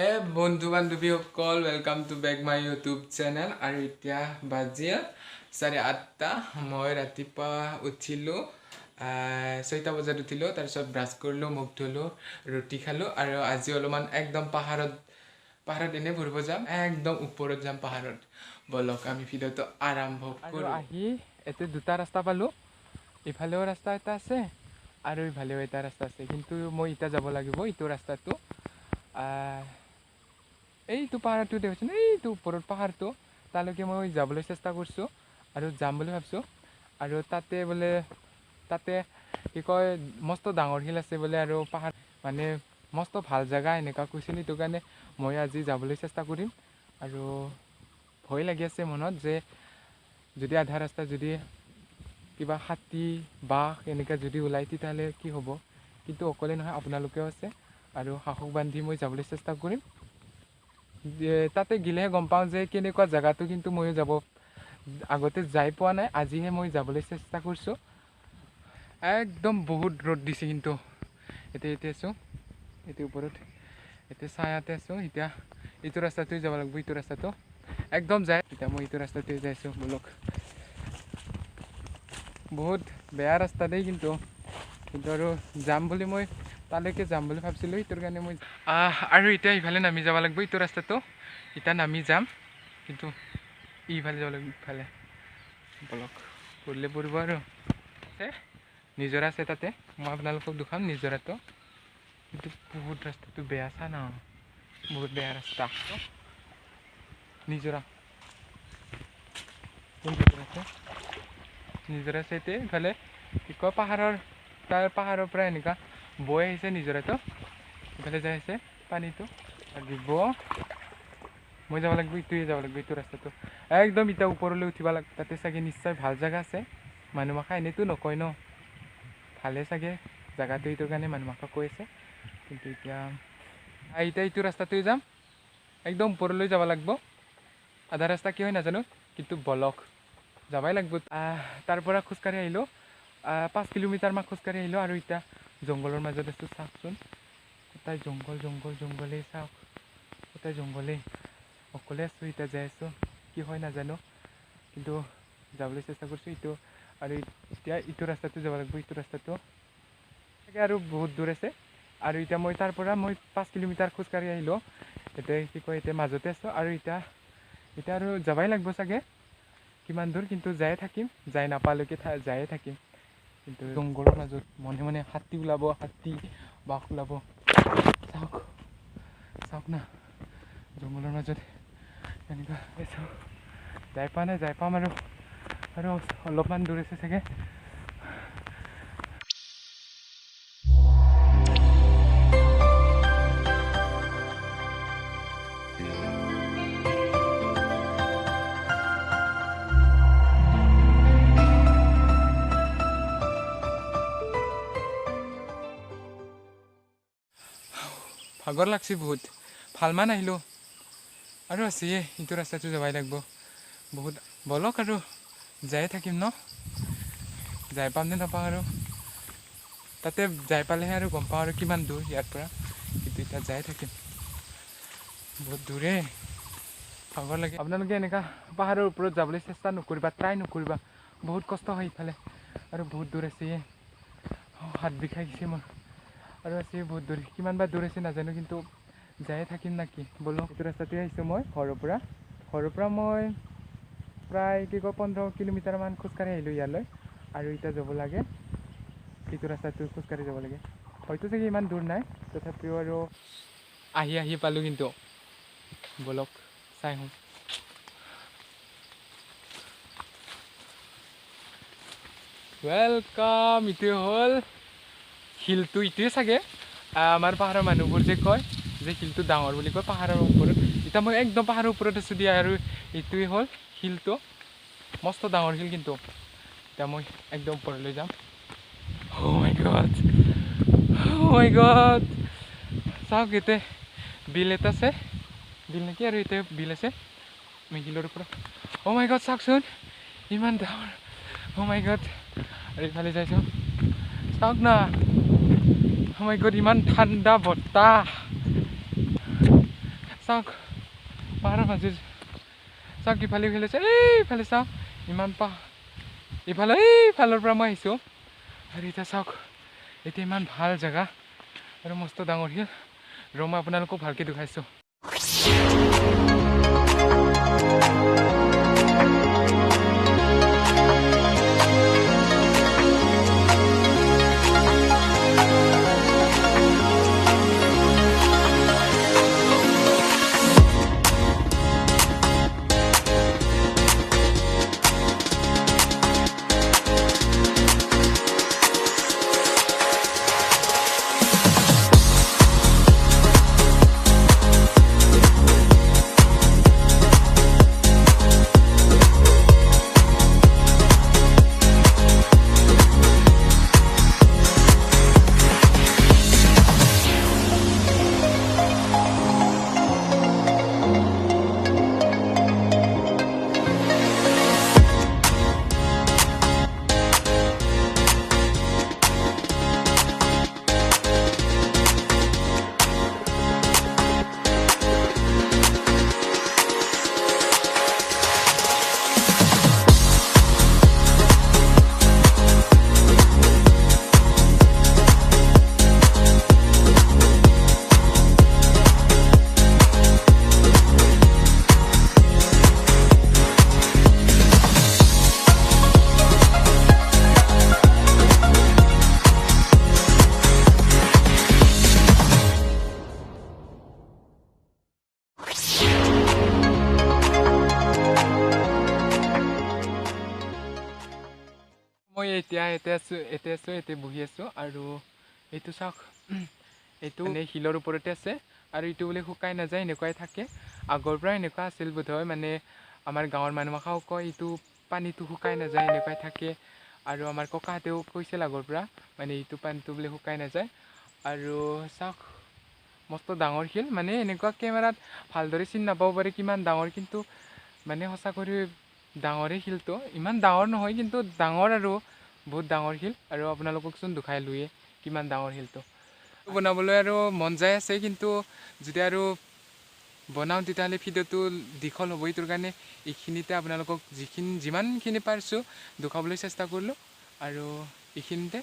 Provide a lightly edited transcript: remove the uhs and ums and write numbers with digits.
হে বন্ধু বান্ধৱীসকল, welcome to back my YouTube channel. আৰু এতিয়া বাজিল 8:30। মই ৰাতিপুৱা উঠিলোঁ, 6টা বজাত উঠিলোঁ। তাৰপিছত ব্ৰাছ কৰিলোঁ, মুখ ধুলোঁ, ৰুটি খালোঁ। আৰু আজি অলপমান একদম পাহাৰত এনেই ফুৰিব যাম, একদম ওপৰত যাম পাহাৰত। ব'লক, আমি ভিডিঅ'টো আৰম্ভ কৰোঁ। আহি এতিয়া দুটা ৰাস্তা পালোঁ, ইফালেও ৰাস্তা এটা আছে আৰু ইফালেও এটা ৰাস্তা আছে। কিন্তু মই এতিয়া যাব লাগিব ইটো ৰাস্তাটো। এইটো পাহাৰটো দেখিছোঁ, এইটো ওপৰত পাহাৰটো, তালৈকে মই যাবলৈ চেষ্টা কৰিছোঁ আৰু যাম বুলি ভাবিছোঁ। আৰু তাতে বোলে, তাতে কি কয়, মস্ত ডাঙৰ শিল আছে বোলে আৰু পাহাৰ মানে মস্ত ভাল জেগা এনেকুৱা কৈছিল। সেইটো কাৰণে মই আজি যাবলৈ চেষ্টা কৰিম। আৰু ভয় লাগি আছে মনত যে যদি আধা ৰাস্তা যদি কিবা হাতী বাঘ এনেকুৱা যদি ওলায় তেতিয়াহ'লে কি হ'ব। কিন্তু অকলে নহয়, আপোনালোকেও আছে আৰু সাহস বান্ধি মই যাবলৈ চেষ্টা কৰিম। তাতে গ'লেহে গম পাওঁ যে কেনেকুৱা জেগাটো। কিন্তু ময়ো যাব আগতে যাই পোৱা নাই, আজিহে মই যাবলৈ চেষ্টা কৰিছোঁ। একদম বহুত ৰ'দ দিছে, কিন্তু এতিয়া আছোঁ এতিয়া ওপৰত, এতিয়া ছায়াতে আছোঁ। এতিয়া এইটো ৰাস্তাটোৱে যাব লাগিব, এইটো ৰাস্তাটো একদম যায়। এতিয়া মই এইটো ৰাস্তাটোৱে যাইছোঁ। ব'লক, বহুত বেয়া ৰাস্তা দেই, কিন্তু আৰু যাম বুলি মই তালৈকে যাম বুলি ভাবিছিলোঁ, সেইটোৰ কাৰণে মই আৰু এতিয়া ইফালে নামি যাব লাগিব এইটো ৰাস্তাটো। এতিয়া নামি যাম, কিন্তু ইফালে যাব লাগিব, ইফালে ব'লক, পৰিলে পৰিব। আৰু নিজৰা আছে তাতে, মই আপোনালোকক দেখাম নিজৰাটো। কিন্তু বহুত ৰাস্তাটো বেয়া, চা ন, বহুত বেয়া ৰাস্তা। নিজৰা কোনটো আছে? নিজৰা আছে এতিয়া ইফালে, কি কয়, পাহাৰৰ, তাৰ পাহাৰৰ পৰা এনেকুৱা বৈ আহিছে নিজৰাটো, ইফালে যাই আছে পানীটো লাগিব। মই যাব লাগিব, ইটোৱে যাব লাগিব, এইটো ৰাস্তাটো একদম এতিয়া ওপৰলৈ উঠিব লাগিব। তাতে চাগে নিশ্চয় ভাল জেগা আছে, মানুহমাখা এনেইতো নকয় ন, ভালে চাগে জেগাটো, এইটোৰ কাৰণে মানুহমাখা কৈ আছে। কিন্তু এতিয়া এইটো ৰাস্তাটোৱে যাম, একদম ওপৰলৈ যাব লাগিব। আধা ৰাস্তা কি হয় নাজানো, কিন্তু বলক, যাবই লাগিব। তাৰ পৰা খোজকাঢ়ি আহিলোঁ, 5 কিলোমিটাৰমান খোজকাঢ়ি আহিলোঁ। আৰু এতিয়া জংঘলৰ মাজত আছোঁ। চাওকচোন, গোটেই জংঘল জংঘল জংঘলেই, চাওক গোটেই জংঘলেই। অকলে আছোঁ, এতিয়া যাই আছোঁ, কি হয় নাজানো, কিন্তু যাবলৈ চেষ্টা কৰিছোঁ এইটো। আৰু এতিয়া ইটো ৰাস্তাটো যাব লাগিব, ইটো ৰাস্তাটো আৰু বহুত দূৰ আছে। আৰু এতিয়া মই তাৰ পৰা মই 5 কিলোমিটাৰ খোজকাঢ়ি আহিলোঁ। এতিয়া কি কয়, এতিয়া মাজতে আছোঁ। আৰু এতিয়া আৰু যাবই লাগিব চাগে, কিমান দূৰ, কিন্তু যায়ে থাকিম, যাই নাপালৈকে যায়ে থাকিম। কিন্তু জংঘলৰ মাজত মনে মনে হাতী ওলাব, হাতী বাঘ ওলাব। চাওক চাওক না, জংঘলৰ মাজত এনেকুৱা চাওক। যাই পোৱা নাই, যাই পাম আৰু, আৰু অলপমান দূৰ আছে চাগে। ভাগৰ লাগছে বহুত, ভালমান আহিলোঁ আৰু আছে এইটো ৰাস্তাটো যাবই লাগিব বহুত। ব'লক আৰু যায়ে থাকিম ন, যাই পাম নে নাপাওঁ আৰু তাতে যাই পালেহে আৰু গম পাওঁ আৰু কিমান দূৰ ইয়াৰ পৰা। কিন্তু এতিয়া যায়ে থাকিম, বহুত দূৰে, ভাগৰ লাগে। আপোনালোকে এনেকুৱা পাহাৰৰ ওপৰত যাবলৈ চেষ্টা নকৰিবা, ট্ৰাই নকৰিবা, বহুত কষ্ট হয় ইফালে আৰু বহুত দূৰ আছে। হাত বিষাই গৈছে মোৰ। আৰু আছে বহুত দূৰ, কিমান বা দূৰ আছে নাজানো, কিন্তু যায়ে থাকিম নেকি। ব'লক, এইটো ৰাস্তাটোৱে আহিছোঁ মই ঘৰৰ পৰা। ঘৰৰ পৰা মই প্ৰায় কি কয় 15 কিলোমিটাৰমান খোজকাঢ়ি আহিলোঁ ইয়ালৈ। আৰু এতিয়া যাব লাগে এইটো ৰাস্তাটো খোজকাঢ়ি যাব লাগে, হয়তো চাগে ইমান দূৰ নাই, তথাপিও আৰু আহি আহি পালোঁ। কিন্তু ব'লক চাই আহোঁ। Welcome, এইটোৱে হ'ল শিলটো, এইটোৱে চাগে আমাৰ পাহাৰৰ মানুহবোৰ যে কয় যে শিলটো ডাঙৰ বুলি কয় পাহাৰৰ ওপৰত। এতিয়া মই একদম পাহাৰৰ ওপৰত আছোঁ দিয়া। আৰু এইটোৱে হ'ল শিলটো, মস্ত ডাঙৰ শিল। কিন্তু এতিয়া মই একদম ওপৰলৈ যাম। Oh my God, oh my God, চাওক ইয়াতে বিল এটা আছে, বিল নেকি, আৰু ইয়াতে বিল আছে। আমি শিলৰ ওপৰত, অ' মাই গড, চাওকচোন ইমান ডাঙৰ, অ' মাই গড। আৰু ইফালে যাইছোঁ, চাওক না, অ' মাই গড, ইমান ঠাণ্ডা বতাহ। চাওক পাহাৰৰ মাজে, চাওক ইফালে ইফালে চাওক, এইফালে চাওক ইমান পাহাৰ, ইফালে এইফালৰ পৰা মই আহিছোঁ। আৰু এতিয়া চাওক এতিয়া ইমান ভাল জেগা আৰু মস্ত ডাঙৰ শিল। ৰ মই আপোনালোকক ভালকৈ দেখাইছোঁ। মই এতিয়া ইয়াতে আছোঁ, ইয়াতে আছোঁ, ইয়াতে বহি আছোঁ। আৰু এইটো চাওক, এইটো মানে শিলৰ ওপৰতে আছে আৰু এইটো বোলে শুকাই নাযায়, এনেকুৱাই থাকে। আগৰ পৰা এনেকুৱা আছিল বোধহয়, মানে আমাৰ গাঁৱৰ মানুহমখাও কয় এইটো পানীটো শুকাই নাযায়, এনেকুৱাই থাকে। আৰু আমাৰ ককাহঁতেও কৈছিল আগৰ পৰা, মানে এইটো পানীটো বোলে শুকাই নাযায়। আৰু চাওক মস্ত ডাঙৰ শিল, মানে এনেকুৱা কেমেৰাত ভালদৰে চিনি নাপাব পাৰে কিমান ডাঙৰ, কিন্তু মানে সঁচাকৈ ডাঙৰেই শিলটো, ইমান ডাঙৰ নহয় কিন্তু ডাঙৰ আৰু বহুত ডাঙৰ শিল। আৰু আপোনালোককচোন দেখাই লোৱে কিমান ডাঙৰ শিলটো। বনাবলৈ আৰু মন যায় আছে, কিন্তু যদি আৰু বনাওঁ তেতিয়াহ'লে ভিডিঅ'টো দীঘল হ'ব, এইটোৰ কাৰণে এইখিনিতে আপোনালোকক যিমানখিনি পাৰিছোঁ দেখুৱাবলৈ চেষ্টা কৰিলোঁ। আৰু এইখিনিতে